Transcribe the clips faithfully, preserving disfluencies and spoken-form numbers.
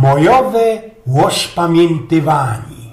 Mojowe ôspamiyntywaniy.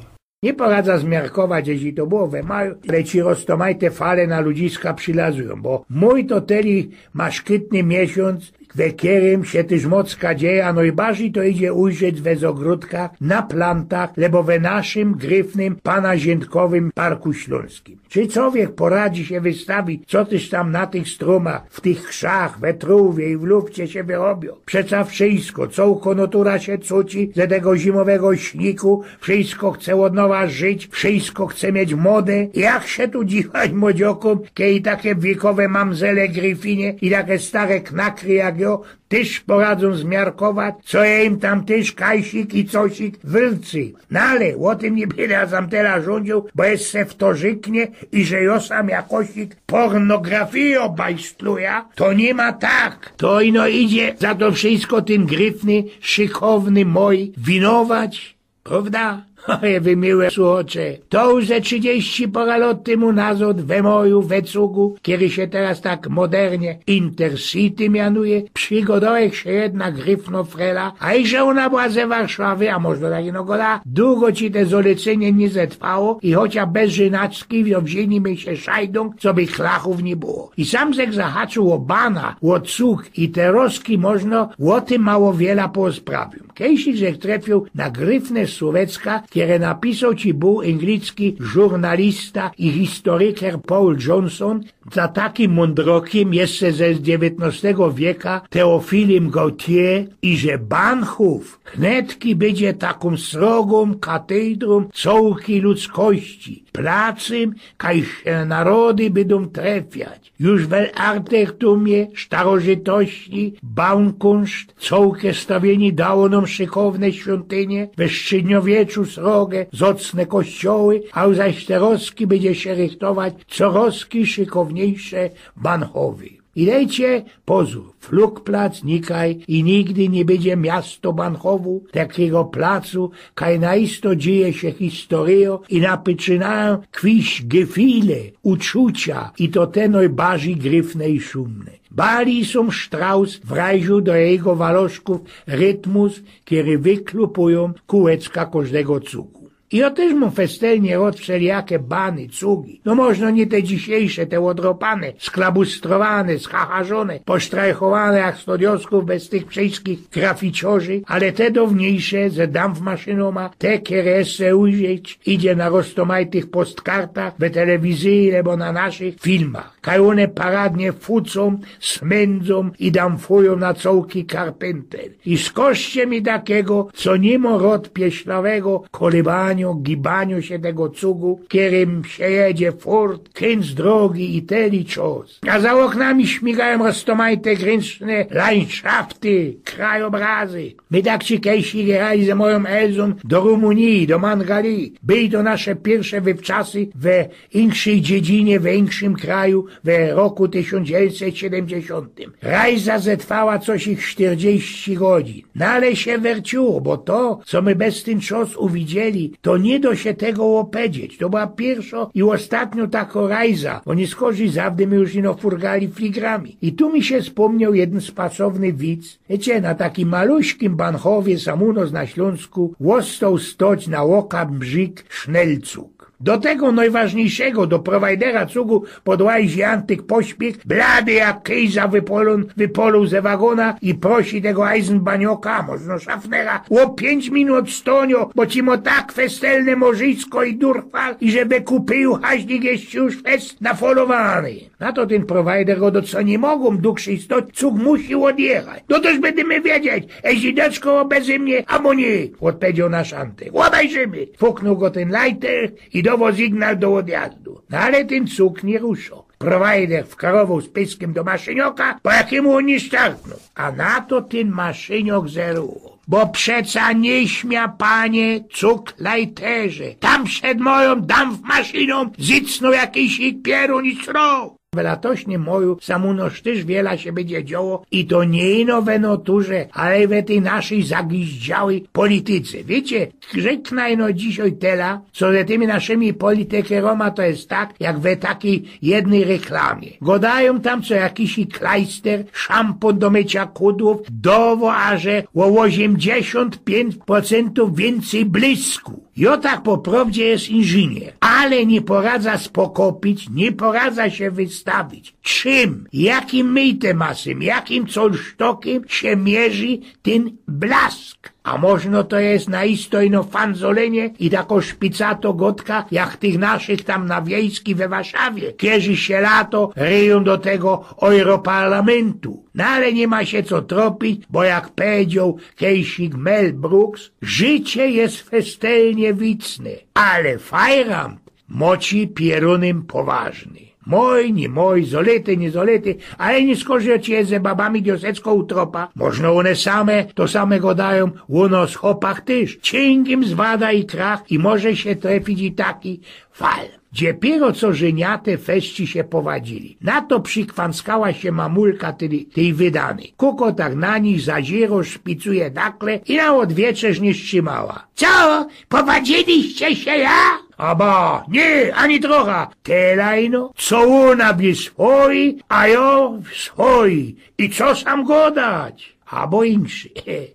Niy poradza zmiarkować, jeźli to było we maju, ale ci roztomajte fale na ludziska przilazujōm, bo mōj to teli maszkytny miesiōnc, we kerym sie tyż mocka dzieje, a nojbardzij to idzie ujrzeć we zogrōdkach, na plantach, lebo we naszym gryfnym, panaziyntkowym Parku Ślōnskim. Czy cowiek poradzi sie wystawić, co tyż tam na tych strōmach, w tych krzach, we trōwie i w lufcie sie wyrobiōm? Przeca wszysko, cołko notura sie cuci ze tego zimowego śniku, wszysko chce ôd nowa żyć, wszysko chce mieć mode. Jak sie tu dziwać młodziokōm, kej take wiekowe mamzele gryfinie i take stare knakry jak jo, tyż poradzōm zmiarkować, co je im tam tyż kajsik i cosik wylcy. No ale ô tym niy byda sam tela rzuńdziōł, bo jeszcze ftorzyknie i że jo sam jakosik pornografijo bajstluja, to niy ma tak. To ino idzie za to wszysko tyn gryfny, szykowny moj winować. Prowda? Oj, wy miłe słuchocze. To już ze trzidziści pora lot tymu nazod we moju, we cugu, kery sie teroz tak modernie Intercity mianuje, przigodołech sie jedna gryfno frela, a iże ôna była ze Warszawy, a możno tak ino goda, dugo ci te zolecynie niy zetrwało i chociaż bez żynacki wziynili my sie szajdōng, co by klachōw niy było. I sam żech zahaczōł ô bana, ô cug i teroz ki możno ô tym mało wiela porozprawiōm. Kejsik żech trefiył na gryfne słowecka, kere napisoł ci bōł anglicki żurnalista i historyker Paul Johnson, za takim mōndrokym jeszcze ze dziewiętnostego wieka Teofilym Gautier, iże Bahnhof hnetki bydzie takōm srogōm katejdrōm cołkij ludzkości, placym, kaj sie narody bydōm trefiać. Już w Altertumie, starożytości, Baukunst, cołke stawienie dało nōm szykowne świōntynie, we strzydniowieczu srogie, zocne kościoły, a zaś teroz ki bydzie sie rychtować coroz ki szykowniejsze Bahnhofy. I dejcie pozōr, Flugplatz nikaj i nigdy niy bydzie miasto Bahnhofu, takigo placu, kaj naisto dzieje sie historyjo i napyczynają kwiś gefile, uczucia, i to te nojbardzij gryfne i szumne. Bali sōm sztraus w rajżu do jego waloszkōw rytmus, kery wyklupujōm kōłecka kożdego cugu. I jo tyż mōm festelnie rod wszelijake bany, cugi. No możno niy te dzisiejsze, te ôdropane, sklabustrowane, schacharzōne, posztrajchowane jak stodioskōw bez tych wszyskich graficiorzy, ale te downiejsze, ze dampfmaszynōma, te, kere se ujrzeć idzie na roztomajtych postkartach, we telewizyji, lebo na naszych filmach. Kaj ône paradnie fucōm, smyndzōm i dampfujōm na cołki karpyntel. I skorzcie mi takigo, co niy mo rod pieślawego kolybanio, gibanio sie tego cugu, kerym sie jedzie furt, kync drogi i teli czos. A za ôknami śmigajōm roztomajte grynczne landszafty, krajobrazy. My tak ci kejsik jerali ze mojōm Elzōm do Rumunii, do Mangalii. Byli to nasze piyrwsze wywczasy we inkszyj dziedzinie, we inkszym kraju, we roku tysiōnc dziewiyńćset siedymdziesiōntym. Rajza zetrwała cosik sztyrdzieści godzin. No ale sie werciło, bo to, co my bez tyn czos uwidzieli, to niy do sie tego ôpedzieć. To była piyrwszo i ôstatnio tako rajza, bo niyskorzij zawdy my już ino furgali fligrami. I tu mi sie spōmnioł jedyn spasowny wic. Wiycie, na takim maluśkim Bahnhofie sam u nos na Ślōnsku ôstoł stoć na ôka brzik sznelcug. Do tego nojważniejszego, do prowajdera cugu podłazi Antyk Pośpiech, blady jak kejza wypolōn, wypolōł ze wagōna i prosi tego Eisenbahnioka, a możno szafnera, ô piyńć minut stōnio, bo ci mo tak festelne morzysko i durfal, i żeby kupyju haźnik jeszcze już fest nafolowany. Na to tyn prowajder godo, co niy mogōm dugszyj stoć, cug musi ôdjechać. No toż bydymy wiedzieć, eźli deczko ôbejrzymy, abo niy, ôdpedzioł nasz Antyk. Ôbejrzymy! Fuknōł go tyn lajter i dowo sygnal do ôdjazdu. No ale tyn cug niy ruszoł. Prowajder wkarowoł z pyskym do maszynioka, po jakimu ôn niy startnōł. A na to tyn maszyniok zeruło. Bo przeca niy śmia, panie, cug lajterze. Tam przed mojōm dampfmaszynōm zycnōł jakijś pierōn i srōł. W latośnym moju sam u nos tyż wiela sie bydzie dzioło i to niy ino we naturze, ale i we tyj naszyj zagiździałej polityce. Wiycie, rzeknã ino dzisiej tela, co ze tymi naszymi politykeroma to je tak, jak we takij jednyj reklamie. Godajōm tam, co jakisi klajster, szampōn do myciŏ kudłōw, dŏwŏ aże ô ôziymdziesiōnt piyńć procyntōw wiyncyj blysku. Jŏ tak po prŏwdzie je inżynier, ale niy poradza spokopić, niy poradza sie wystawić. Czym, jakim myjtemasym, jakim colsztokym sie mierzi tyn blask? A możno to je na isto ino fanzolynie i tako szpicato godka, jak tych naszych tam na wiejski we Warszawie, kerzi sie lato ryjōm do tego europarlamyntu. No ale niy ma sie co tropić, bo jak pedziŏł kejsik Mel Brooks, życie je festelnie wicne, ale fajrant moci pierōnym poważny. Moj, niy moj, zolity, niy zolity, ale niy skorzŏ ci je ze babami diosecko u tropa. Możno ône same to same godajōm ô nos chopach tyż. Cingym zwada i krach i może sie trefić i taki fal. Dopiyro co żyniate festki sie powadzili. Na to przikwanskała sie mamulka tyj, tyj wydanyj. Kuko tak na nich zaziyro, szpicuje dakle i na ôdwieczerz niy strzimała. Co? Powadziliście sie ja? A ba, niy, ani trocha. Tela ino, co ôna w swojij, a jŏ w swojij. I co sam godać? Abo inszy.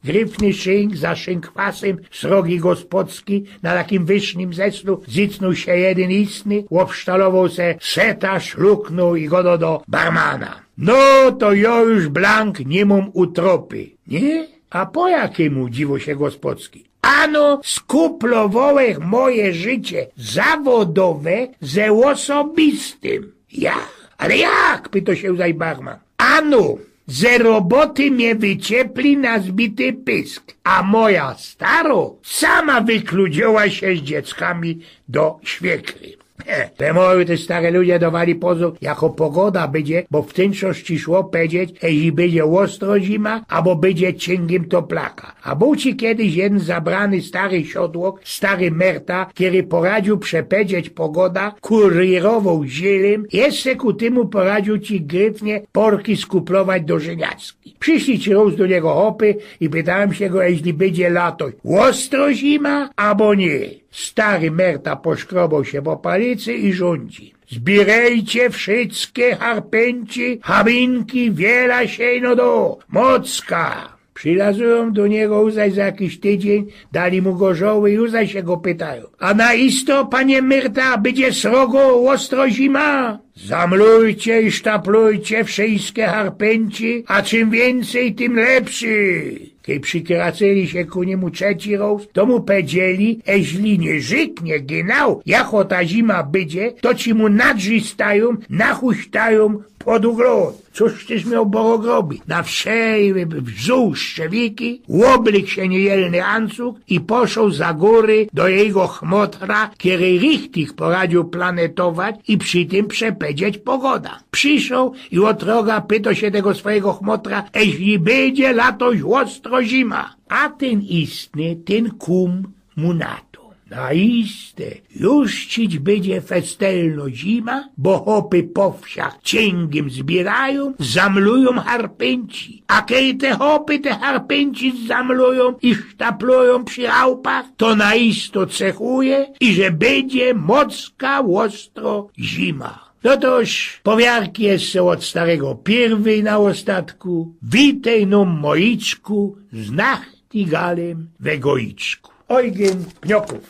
Gryfny szynk za szynkwasym, srogi gospodski, na takim wysznym zeslu zycnōł sie jedyn istny, ôbsztalowoł se seta, szluknōł i godo do barmana: „No, to jŏ już blank niy mōm utropy”. „Niy? A po jakymu?” dziwŏ sie gospodski. „Ano, skuplowołech moje życie zawodowe ze ôsobistym”. „Ja? Ale jak?” pytŏ sie zaś barman. „Ano, ze roboty mie wyciepli na zbity pysk, a moja staro sama wykludziyła sie z dzieckami do świekry”. He, we moju tyż stary ludzie dŏwali pozōr, jako pogoda bydzie, bo w tyn czŏs ci szło powiedzieć, eźli bydzie ôstro zima, abo bydzie cingym toplaka. A bōł ci kedyś jedyn zabrany stary siodłok, stary Merta, kery poradziōł przepedzieć pogoda, kuryrowoł zilym, jeszcze ku tymu poradziōł ci gryfnie porki skuplować do żyniacki. Prziszli ci rŏz do niego chopy i pytali sie go, eźli bydzie lato ôstro zima, abo niy. Stary Merta poszkroboł sie po palicy i rzōndzi: „Zbierejcie wszyjske harpynci, habinki, wiela sie ino do, mocka”. Przilazujōm do niego uzaś za jakiś tydziyń, dali mu gorzoły i uzaś sie go pytajōm: „A na isto, panie Merta, bydzie srogo ôstro zima?” „Zamlujcie i sztaplujcie wszyjske harpynci, a czym wiyncyj, tym lepszy”. Kej przikracyli sie ku niymu trzeci rŏz, to mu powiedzieli: „Eźli niy rzyknie genau, jako ta zima bydzie, to ci mu nadrzistajōm, nachuśtajōm pod ôglowŏ”. Cōż tyż mioł Borok robić? Na wsi wzuł szczewiki, ôblyk sie niyjelny ancug i poszoł za gōry do jego chmotra, kery richtig poradziōł planetować i przi tym przepedzieć pogoda. Prziszoł i ôd roga pytŏ sie tego swojigo chmotra, eźli bydzie latoś ôstro zima. A tyn istny, tyn kōm mu na to: „Na iste, już cić bydzie festelno zima, bo chopy po wsiach cingym zbiyrajōm, zamlujōm harpynci. A kej te chopy te harpynci zamlujōm i sztaplujōm przi chałpach, to na isto cechuje, iże bydzie mocka ôstro zima”. No toż, powiarki jeszcze ôd starego pierwyj na ôstatku. Witej nōm, mojiczku, z nachtigalym we gojiczku. Ojgyn Pniokōw.